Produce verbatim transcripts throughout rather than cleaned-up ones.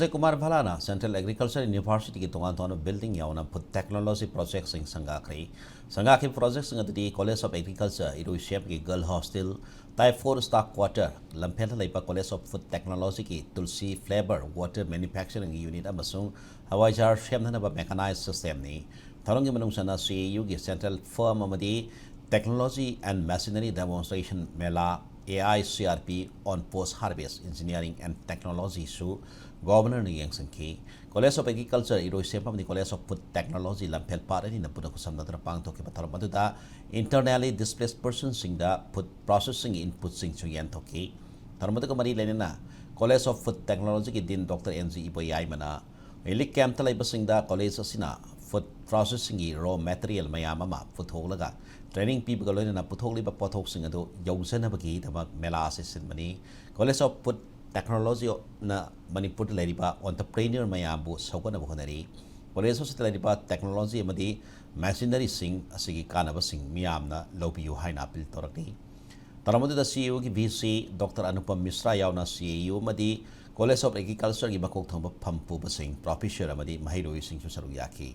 Ajay Kumar ꯚꯂꯥꯅ Central Agriculture Universityꯒꯤ ꯇꯣꯉꯥꯟ ꯇꯣꯉꯥꯟꯕ building ꯌꯥꯎꯅ food technology projectꯁꯤꯡ ꯁꯪꯒꯥꯈ꯭ꯔꯤ꯫ ꯁꯪꯒꯥꯈꯤꯕ projectꯁꯤꯡ ꯑꯗꯨꯗꯤ College of Agriculture, ꯏꯔꯣꯏꯁꯦꯝꯕꯒꯤ Girl Hostel, Type four Staff Quarter, ꯂꯝꯐꯦꯜꯗ ꯂꯩꯕ College of Food Technologyꯒꯤ Tulsi Flavor Water Manufacturing Unit ꯑꯃꯁꯨꯡ ꯍꯋꯥꯏꯖꯥꯔ ꯁꯦꯝꯅꯅꯕ mechanized systemꯅꯤ꯫ ꯊꯧꯔꯝꯒꯤ ꯃꯅꯨꯡ ꯆꯟꯅ CAUꯒꯤ Central Firm ꯑꯃꯗꯤ Technology and Machinery Demonstration ꯃꯦꯂꯥ, AICRP On Post Harvest Engineering and Technologyꯁꯨ Governorꯅ ꯌꯦꯡꯁꯤꯟꯈꯤ꯫ College of Agriculture ꯏꯔꯣꯏꯁꯦꯝꯕ ꯑꯃꯗꯤ College of Food Technology ꯂꯝꯐꯦꯜ ꯄꯥꯠ ꯑꯅꯤꯅ ꯄꯨꯟꯅ ꯈꯨꯠꯁꯝꯅꯗꯨꯅ ꯄꯥꯡꯊꯣꯛꯈꯤꯕ ꯊꯧꯔꯝ ꯑꯗꯨꯗ internally displaced personꯁꯤꯡꯗ food processingꯒꯤ inputꯁꯤꯡꯁꯨ ꯌꯦꯟꯊꯣꯛꯈꯤ꯫ ꯊꯧꯔꯝ ꯑꯗꯨꯒ ꯃꯔꯤ ꯂꯩꯅꯅ College of Food Technologyꯒꯤ Dean Doctor N G ꯏꯕꯣꯌꯥꯏꯃꯅ relief campꯇ ꯂꯩꯕꯁꯤꯡꯗ college ꯑꯁꯤꯅ food processingꯒꯤ raw material ꯃꯌꯥꯝ ꯑꯃ ꯄꯨꯊꯣꯛꯂꯒ training ꯄꯤꯕꯒ ꯂꯣꯏꯅꯅ ꯄꯨꯊꯣꯛꯂꯤꯕ ꯄꯣꯠꯊꯣꯛꯁꯤꯡ ꯑꯗꯨ ꯌꯧꯖꯅꯕꯒꯤꯗꯃꯛ ꯃꯦꯂꯥ ꯑꯁꯤ ꯁꯤꯟꯕꯅꯤ꯫ College of Food Technologyꯅ ꯃꯅꯤꯄꯨꯔꯗ ꯂꯩꯔꯤꯕ entrepreneur ꯃꯌꯥꯝꯕꯨ ꯁꯧꯒꯠꯅꯕ ꯍꯣꯠꯅꯔꯤ꯫ College ꯑꯁꯤꯗ ꯂꯩꯔꯤꯕ technology ꯑꯃꯗꯤ machineryꯁꯤꯡ ꯑꯁꯤꯒꯤ ꯀꯥꯟꯅꯕꯁꯤꯡ ꯃꯤꯌꯥꯝꯅ ꯂꯧꯕꯤꯌꯨ ꯍꯥꯏꯅ appeal ꯇꯧꯔꯛꯂꯤ꯫ ꯊꯧꯔꯝ ꯑꯗꯨꯗ CAUꯒꯤ VC Doctor Anupam Misra ꯌꯥꯎꯅ CAU ꯑꯃꯗꯤ College of Agricultureꯒꯤ ꯃꯀꯣꯛ ꯊꯣꯡꯕ ꯐꯝ ꯄꯨꯕꯁꯤꯡ, professor ꯑꯃꯗꯤ ꯃꯍꯩꯔꯣꯏꯁꯤꯡꯁꯨ ꯁꯔꯨꯛ ꯌꯥꯈꯤ꯫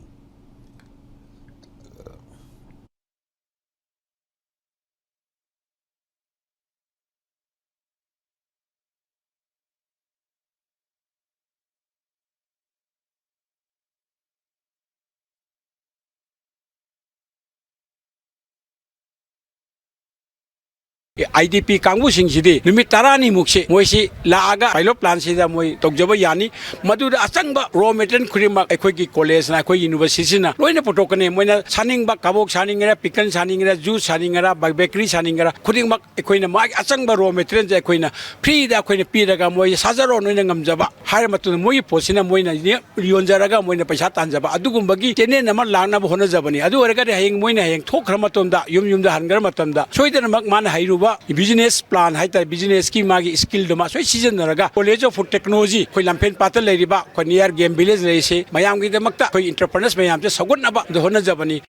IDP ꯀꯥꯡꯕꯨꯁꯤꯡꯁꯤꯗꯤ ꯅꯨꯃꯤꯠ ꯇꯔꯥꯅꯤꯃꯨꯛꯁꯤ ꯃꯣꯏꯁꯤ ꯂꯥꯛꯑꯒ pilot plantꯁꯤꯗ ꯃꯣꯏ ꯇꯧꯖꯕ ꯌꯥꯅꯤ꯫ ꯃꯗꯨꯗ ꯑꯆꯪꯕ raw material ꯈꯨꯗꯤꯡꯃꯛ ꯑꯩꯈꯣꯏꯒꯤ collegeꯅ, ꯑꯩꯈꯣꯏ universityꯅ ꯂꯣꯏꯅ ꯄꯨꯊꯣꯛꯀꯅꯤ꯫ ꯃꯣꯏꯅ ꯁꯥꯅꯤꯡꯕ ꯀꯕꯣꯛ ꯁꯥꯅꯤꯡꯒꯦꯔꯥ, pickle ꯁꯥꯅꯤꯡꯒꯦꯔꯥ, juice ꯁꯥꯅꯤꯡꯒꯦꯔꯥ, bakery ꯁꯥꯅꯤꯡꯒꯦꯔꯥ, ꯈꯨꯗꯤꯡꯃꯛ ꯑꯩꯈꯣꯏꯅ ꯃꯥꯒꯤ ꯑꯆꯪꯕ raw materialꯁꯦ ꯑꯩꯈꯣꯏꯅ freeꯗ ꯑꯩꯈꯣꯏꯅ ꯄꯤꯔꯒ ꯃꯣꯏ ꯁꯥꯖꯔꯣ ꯅꯣꯏꯅ ꯉꯝꯖꯕ ꯍꯥꯏꯔ ꯃꯇꯨꯡꯗ ꯃꯣꯏꯒꯤ ꯄꯣꯠꯁꯤꯅ ꯃꯣꯏꯅ ꯌꯣꯟꯖꯔꯒ ꯃꯣꯏꯅ ꯄꯩꯁꯥ ꯇꯥꯟꯖꯕ ꯑꯗꯨꯒꯨꯝꯕꯒꯤ channel ꯑꯃ ꯂꯥꯛꯅꯕ ꯍꯣꯠꯅꯖꯕꯅꯤ꯫ ꯑꯗꯨ ꯑꯣꯏꯔꯒꯗꯤ ꯍꯌꯦꯡ ꯃꯣꯏꯅ ꯍꯌꯦꯡ ꯊꯣꯛꯈ꯭ꯔ ꯃꯇꯝꯗ, ꯌꯨꯝ ꯌꯨꯝꯗ ꯍꯟꯈ꯭ꯔ ꯃꯇꯝꯗ ꯁꯣꯏꯗꯅꯃꯛ ꯃꯥꯅ ꯍꯩꯔꯨꯕ business plan ꯍꯥꯏꯇꯥꯔꯦ, businessꯀꯤ ꯃꯥꯒꯤ skillꯗꯣ ꯃꯥ ꯁꯣꯏ ꯁꯤꯖꯤꯟꯅꯔꯒ College of Food Technology ꯑꯩꯈꯣꯏ ꯂꯝꯐꯦꯜ ꯄꯥꯠꯇ ꯂꯩꯔꯤꯕ ꯑꯩꯈꯣꯏ near game village ꯂꯩꯔꯤꯁꯦ ꯃꯌꯥꯝꯒꯤꯗꯃꯛꯇ ꯑꯩꯈꯣꯏ entrepreneurs ꯃꯌꯥꯝꯁꯦ ꯁꯧꯒꯠꯅꯕ ꯍꯣꯠꯅꯖꯕꯅꯤ꯫